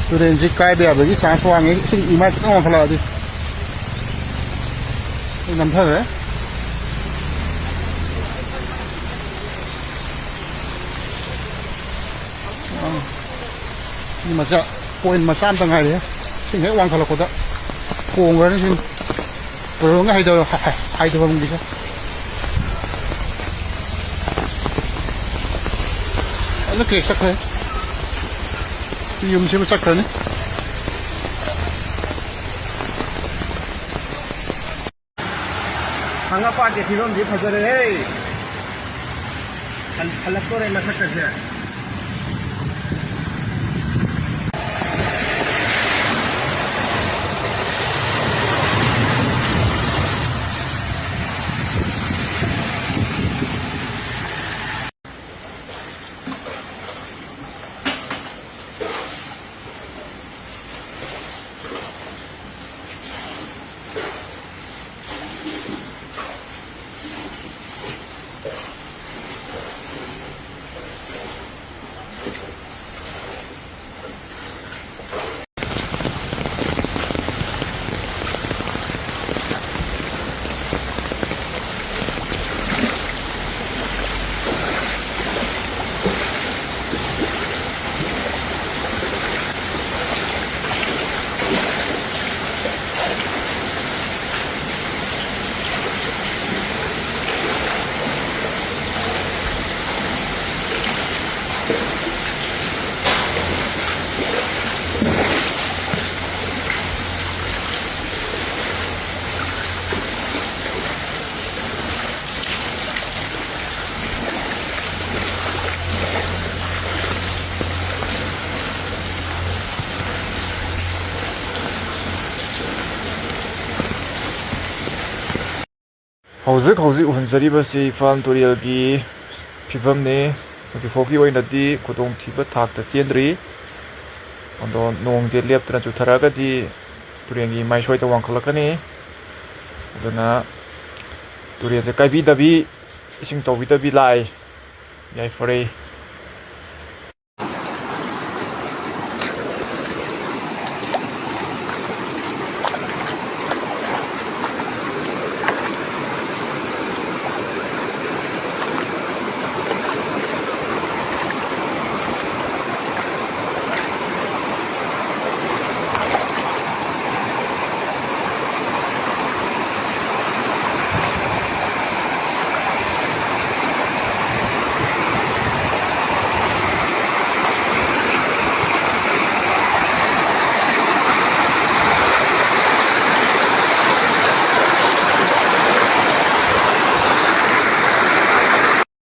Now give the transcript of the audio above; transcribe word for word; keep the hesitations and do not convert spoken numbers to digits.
ꯇꯨꯔꯦꯟꯁꯤ ꯀꯥꯏꯕ ꯌꯥꯕꯒꯤ ꯆꯥꯟꯁ ꯋꯥꯡꯉꯦ, ꯏꯁꯤꯡ ꯏꯃꯥꯏ ꯈꯤꯇꯪ ꯋꯥꯡꯈꯠꯂꯛꯑꯗꯤ꯫ ꯑꯩ ꯅꯝꯊꯈ꯭ꯔꯦ꯫ ꯁꯤ ꯃꯆꯥ, ꯄꯣꯏꯟ ꯃꯆꯥ ꯑꯝꯇ ꯉꯥꯏꯔꯦ꯫ ꯏꯁꯤꯡ ꯍꯦꯛ ꯋꯥꯡꯈꯠꯂꯛꯄꯗ ꯊꯣꯡꯈ꯭ꯔꯅꯤ ꯁꯤꯅꯤ꯫ ꯕ꯭ꯔꯣꯅ ꯍꯥꯏꯗꯕ, ꯍꯥꯏꯗꯕ ꯑꯃꯒꯤꯁꯦ꯫ ꯑꯗꯨ ꯀꯦꯛ ꯆꯠꯈ꯭ꯔꯦ꯫ ꯌꯨꯝꯁꯤ ꯑꯃ ꯆꯠꯈ꯭ꯔꯅꯤ꯫ ꯈꯥꯡꯉꯕꯥꯠꯀꯤ ꯐꯤꯕꯝꯗꯤ ꯐꯖꯔꯦꯍꯦ꯫ ꯍꯜ-, ꯍꯜꯂꯛꯇꯣꯔꯦ ꯃꯊꯛꯇꯁꯦ꯫ ꯍꯧꯖꯤꯛ ꯍꯧꯖꯤꯛ ꯎꯍꯟꯖꯔꯤꯕꯁꯤ ꯏꯝꯐꯥꯜ ꯇꯨꯔꯦꯜꯒꯤ ꯐꯤꯕꯝꯅꯤ꯫ ꯍꯧꯖꯤꯛ ꯐꯥꯎꯒꯤ ꯑꯣꯏꯅꯗꯤ ꯈꯨꯗꯣꯡꯊꯤꯕ ꯊꯥꯛꯇ ꯆꯦꯟꯗ꯭ꯔꯤ꯫ ꯑꯗꯣ ꯅꯣꯡꯁꯦ ꯂꯦꯞꯇꯅ ꯆꯨꯊꯔꯛꯑꯒꯗꯤ ꯇꯨꯔꯦꯜꯒꯤ ꯃꯥꯏꯁꯣꯏꯗ ꯋꯥꯡꯈꯠꯂꯛꯀꯅꯤ꯫ ꯑꯗꯨꯅ ꯇꯨꯔꯦꯜꯁꯦ ꯀꯥꯏꯕꯤꯗꯕꯤ, ꯏꯁꯤꯡ ꯆꯥꯎꯕꯤꯗꯕꯤ ꯂꯥꯛꯏ꯫ ꯌꯥꯏꯐꯔꯦ꯫